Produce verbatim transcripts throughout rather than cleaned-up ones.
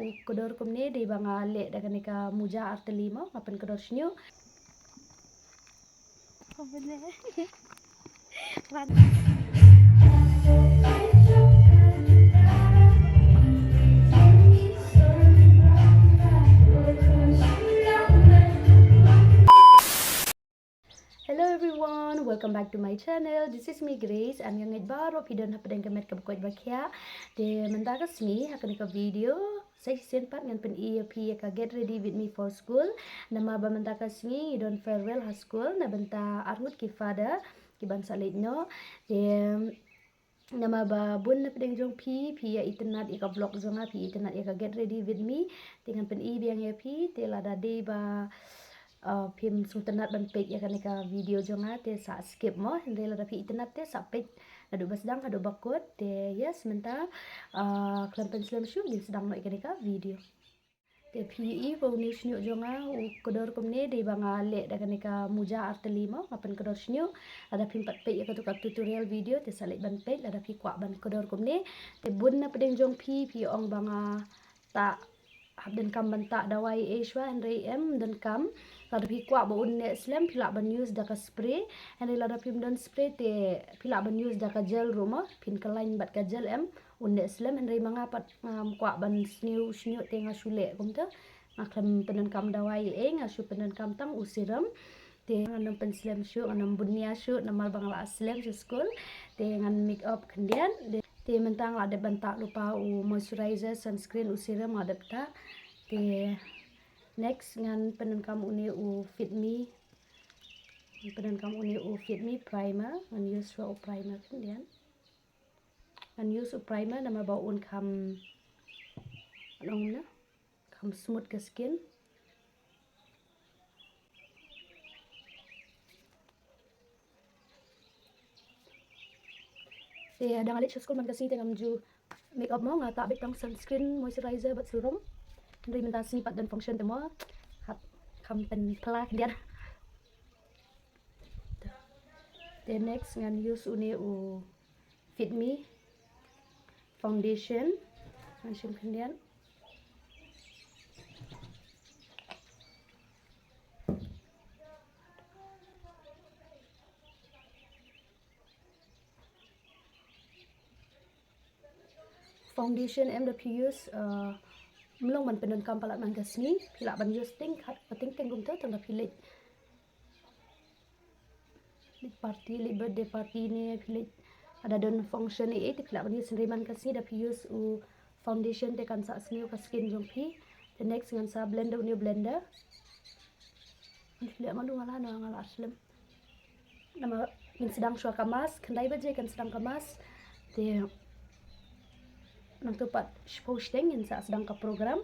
Kdor kumne dei ba nga leh da kane ka muja artylli mo, nga pynkdor shñiuh. Hello everyone, welcome back to my channel. This is me Grace. Nga ngeit baroh phi don hapdeng ka met kaba koit ba khiah. Te mynta ka sngi ha kane ka video sa shisien pat ngan pyni ïa phi ïa ka get ready with me for school. Namar ba mynta ka sngi ngi don farewell ha school na bynta arngut ki father kiban sa leit noh. Te namar ba bun na pdeng jong phi, phi ïa itynnad ïa ka vlog jong nga, phi itynnad ïa ka get ready with me. Te ngan pyni biang ïa phi, te lada dei ba, uh, phim sngewtynnad ban peit ïa kane ka video jong nga, te sa skip mo. Hynrei lada phi itynnad te sa peit naduh ba sdang haduh ba kut. Te yes, mynta, uh, khlem pynslem shuh, ngin sdang noh ïa kane ka video. Te phi ïohi ba une u shñiuh jong nga u kdor kumne dei ba nga leh da kane ka muja artylli mo, nga pynkdor shñiuh. Lada phim pat peit ïa katu ka tutorial video te sa leit ban peit lada phi kwah ban kdor kumne. Te bun na pdeng jong phi, phi ong ba nga tah hap donkam ban tah dawai ei shuwa, hynrei em donkam. Lada phi kwah ba un neh slem phi lah ban use da ka spray. Hynrei lada phim don spray te phi lah ban use da ka gel ruh mo, phin kyllain bad ka gel em. Un neh slem, hynrei ma nga pat ngam kwah ban sniew shñiuh te nga shu leh kumta. Nga khlem pyndonkam dawai ei, nga shu pyndonkam tang u serum. Te ngan ym pynslem shuh, ngan ym bun nia shuh namar ba nga la slem sha skul. Te ngan make up khyndiat. Te mynta nga la dep ban tah lypa u moisturizer, sunscreen, u serum nga dep tah. Te next ngan pyndonkam une u Fit Me. Ngan pyndonkam une u Fit Me primer, ngan use shuwa u primer khyndiat. Ngan use u primer namar ba un kham, ngan ong na, kham smooth ka skin. Te da nga leit sha skul man ka sngi te ngam ju make up mo, nga tah beit tang sunscreen, moisturizer bad serum. Hynrei mynta sngi pat don function te mo, hap kham pynpla khyndiat. Te next ngan use une u Fit Me foundation. Ngan shim khyndiat. Foundation em da phi use, uh, mlong ban pyndonkam palat man ka sngi, phi lah ban use teng khat, teng teng kumta tang da phi leit leit party, leit birthday party ne phi leit, ada don function ei ei te phi lah ban use, hynrei man ka sngi da phi use u foundation te kan sa sniew ka skin jong phi. Te next ngan sa blend da une u blender. Ngan leh malu nga la, nga la slem. Namar ngin sdang shuwa ka mass, khyndai baje kan sdang ka mass. Te nangta pat shiphew shiteng ngin sa sdang ka program.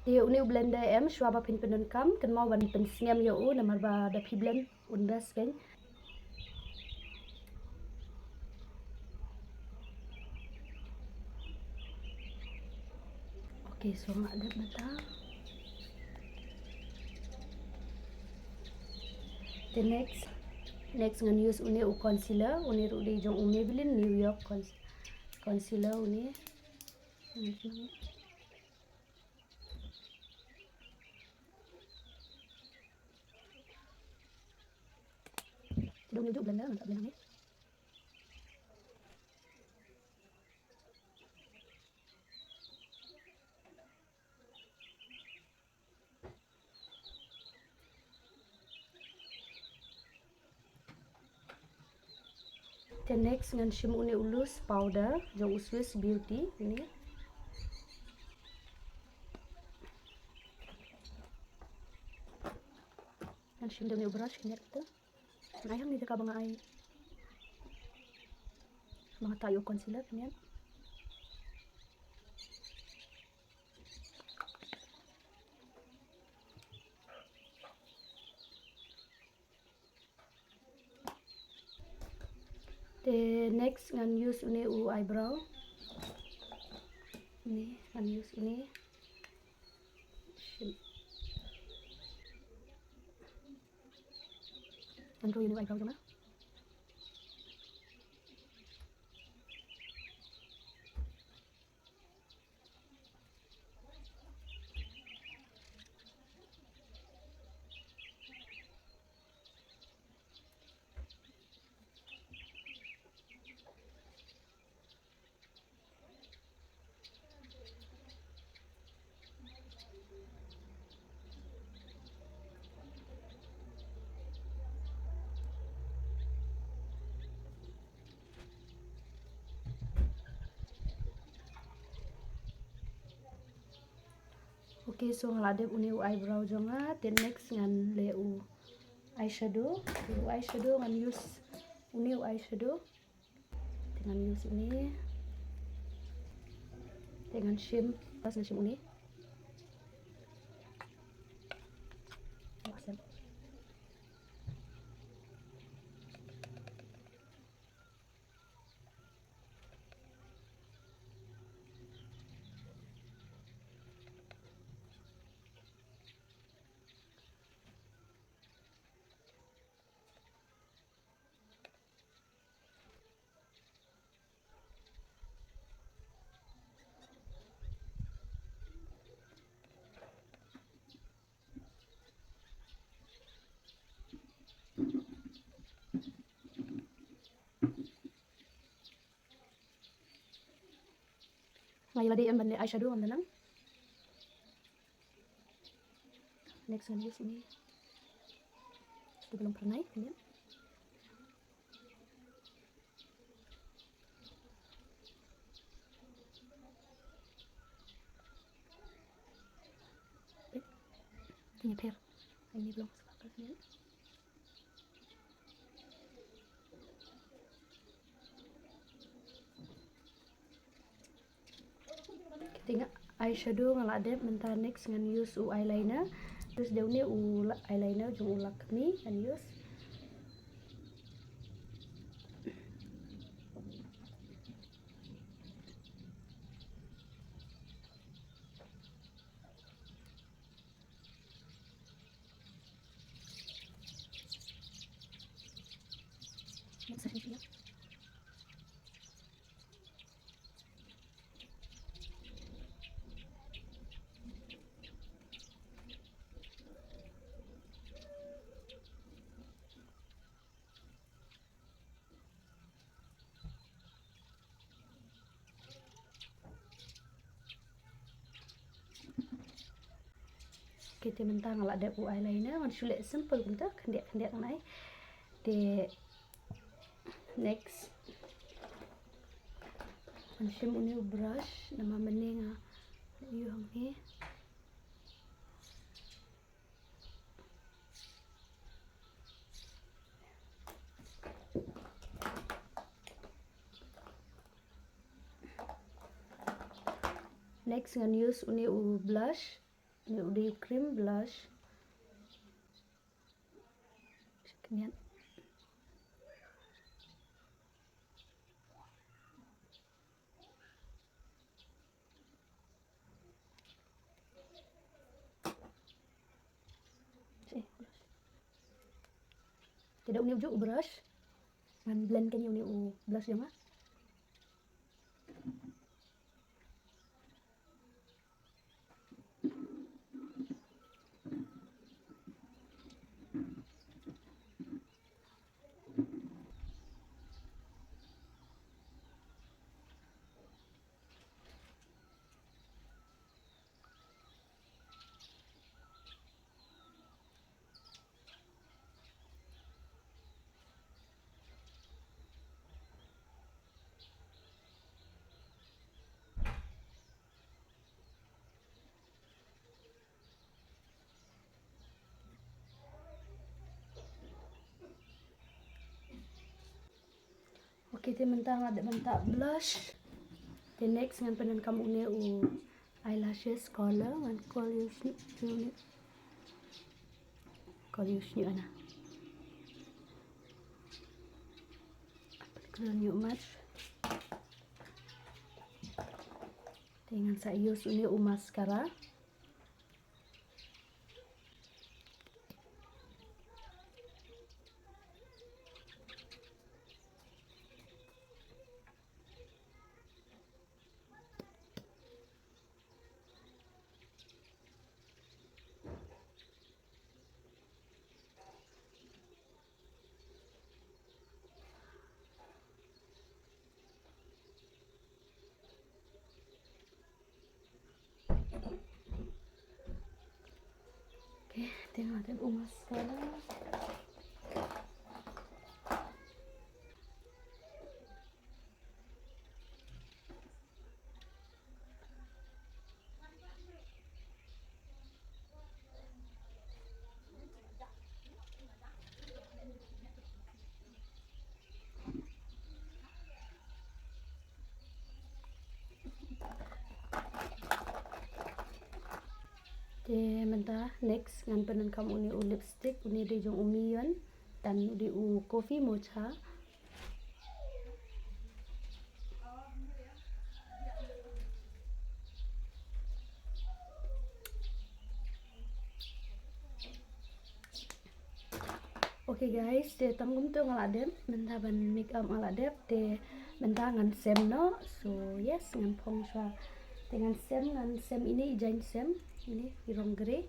Te une u blender em, shuwa ba phin pyndonkam, kynmaw ban pynsngem ïa u namar ba da phi blend un best kein. Okay, so nga dep mynta. The next, next ngan use une u concealer, une ruh dei jong u Maybelline New York con-, concealer une. Dong juk blender ngan blend ni. Te next ngan shim une u loose powder jong u Swiss Beauty une. Ngan shim da une u brush khyndiat te. Ngan ai hangne jaka ba nga ai, ba nga tah ïa u concealer khyndiat. Te next ngan use une u eyebrow. Ni, ngan use ini. Shim. Ngan draw ïa une u eyebrow jong nga. Okay, so nga la dep une u eyebrow jong nga. Te next ngan leh u eyeshadow. U eyeshadow ngan use une u eyeshadow. Te ngan use ini. Te ngan shim, pas ngan shim ini. Awesome. Nga ïa lade em ban leh eyeshadow ngam da nang. Next ngan use ini. Ïa ka long phyrnai, kan ïa. Ini pher. Ini belum sparkle ni. Te nga eyeshadow nga la dep, mynta next ngan use u eyeliner. Use dei une u la-, eyeliner jong u Lakme ngan use. Okay, te mynta nga la dep u eyeliner, ngan shu leh simple kumta, khyndiat khyndiat ngan ai. Te next ngan shim une u brush, namar mynne nga ïoh hangne. Next ngan use une u blush, une u dei u cream blush. Shiknian. Te da une u juh u brush. Ngan blend kane une u blush jong nga. Okay, te mynta nga dep mynta blush. Te next ngan pyndonkam une u eyelashes color, ngan curl ïa u shñiuh, ïa une. Curl ïa u shñiuh ana. Curl ïa u mat. Te ngan sa use une u mascara. Okay, te nga dep u mascara. Te mynta next ngan pyndonkam une u lipstick, une dei jong u Mion, dan u dei u Coffee Mocha. Okay guys, te tang kumto nga la dep, mynta ban make up nga la dep, te mynta ngan sem noh. So yes, ngan phong shuwa. Te ngan sem, ngan sem ine i jaiñ sem, ine i rong grey.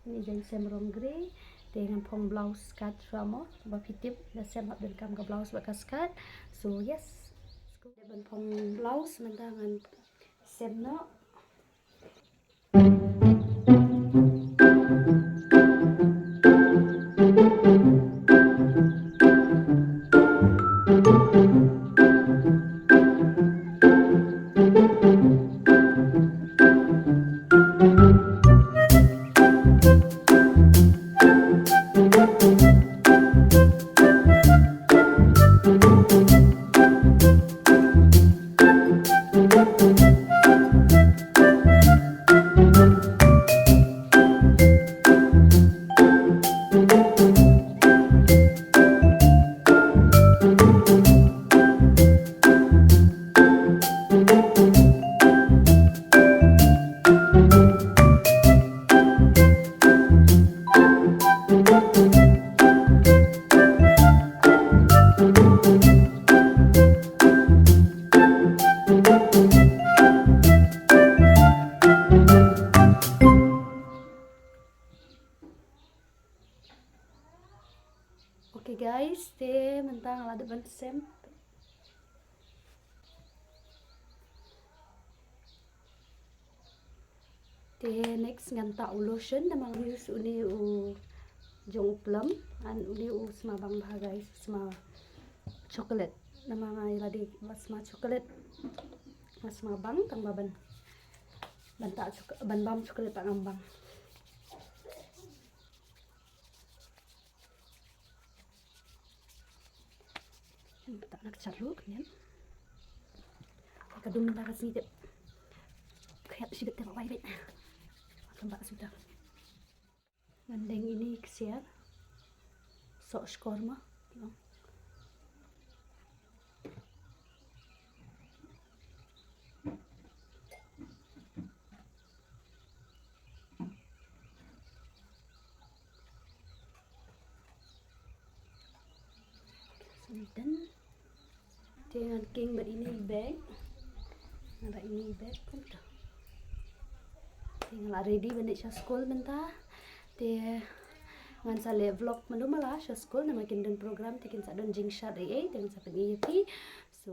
Ine i jaiñ sem rong grey. Te ngan phong blouse kat shuwa mo, ba phi tip da sem hap donkam ka blouse bad ka skirt. So yes. Dep ban phong blouse, mynta ngan sem noh. Okay guys, te mynta nga la dep ban sem. Te next ngan tah u lotion, namar nga use une u jong u Plum, and une u sma bang bha guys, sma chocolate. Namar nga ïa lade ba sma chocolate, nga sma bang, tang ba ban, ban tah choc-, ban bam chocolate pat ngam bang. Tah na ka chalu kan. Ka dum na ka sini tip. Kaya shi bit tip wai bit. Kan ba suda. Ngan deng ine ksiar. Sok shkor ma. Te ngan king bad ine i bag. Ngan da ine i bag kumta. Te ngan la ready ban leit sha skul mynta. Te ngan sa leh vlog malu mala sha skul namar kin don program te kin sa don jingshad ei ei te ngan sa pyni ïa phi. So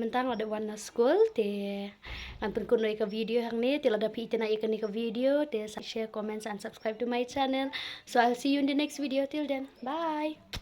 Mynta nga dep wan na skul te ngan pynkut noh ïa ka video hangne. Te lada phi itynnad ïa kane ka video te sa share, comments and subscribe to my channel. So I'll see you in the next video. Till then, bye.